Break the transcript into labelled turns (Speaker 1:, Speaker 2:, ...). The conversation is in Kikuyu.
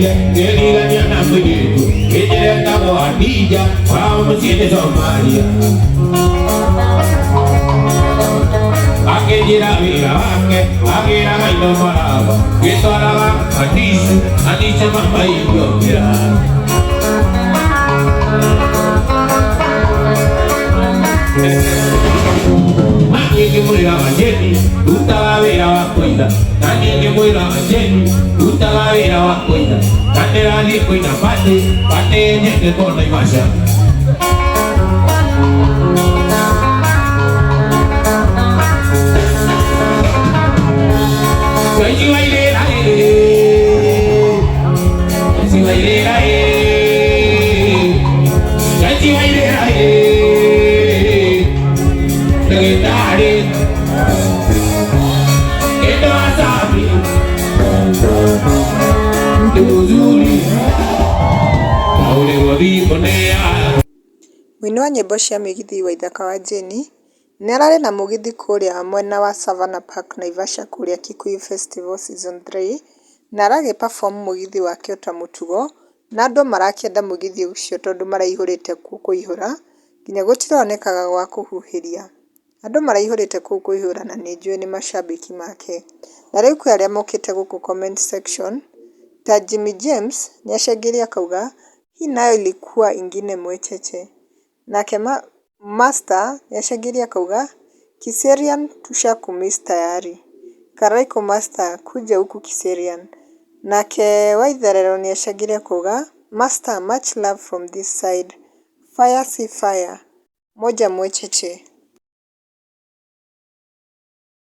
Speaker 1: Ndĩrathire ngĩrigania na mũirĩtu ĩnjĩretagwo Hadija kwao mũciĩ nĩ Somalia. Akĩnjĩra wĩra wake agĩraga indo maraba ngĩtwaraga Hadicu Hadija mama Ethiopia. Niĩ ngĩmwĩra Wanjeni rutaga wĩra wa kũina na niĩ ngĩmwĩra Wanjeni rutaga wĩra wa kũina na ndĩrathiĩ kũina party party nyendetwo Naivasha. Ngai wa irĩra ĩ, Ngai wa irĩra ĩ, Ngai wa irĩra ĩ, ndagĩtarĩ kĩndũ wasafi nĩ mũthuri kaũrĩrwo thimũ nĩ
Speaker 2: Mũini wa nyĩmbo cia mĩgithi Waithaka wa Jane nĩ ararĩ na mũgithi kũrĩa mwena wa Savannah Park Naivasha kũrĩa Kikuyu Festival Season 3 na aragĩ perform mũgithi wake ota mũtugo na andũ marakĩenda mũgithi ũcio tondũ maraihũrĩte kuo kũihũra nginya gũtironekaga gwa kũhuhĩria. Andũ maraihũrĩte kũu kũihũra na nĩ njũĩ nĩ mashabiki make. Na rĩu kwĩ arĩa mokĩte gũkũ comment section ta Jimmy James nĩacangĩire akauga hii nayo ilikuwa ingine mwecheche. Nake Master nĩacangĩire akauga Kiserian tushakumiss tayari. Karaiko Master kuja huku Kiserian. Nake Waitherero nĩacangĩire akauga Master much love from this side. Fire si fire. Moja mwecheche.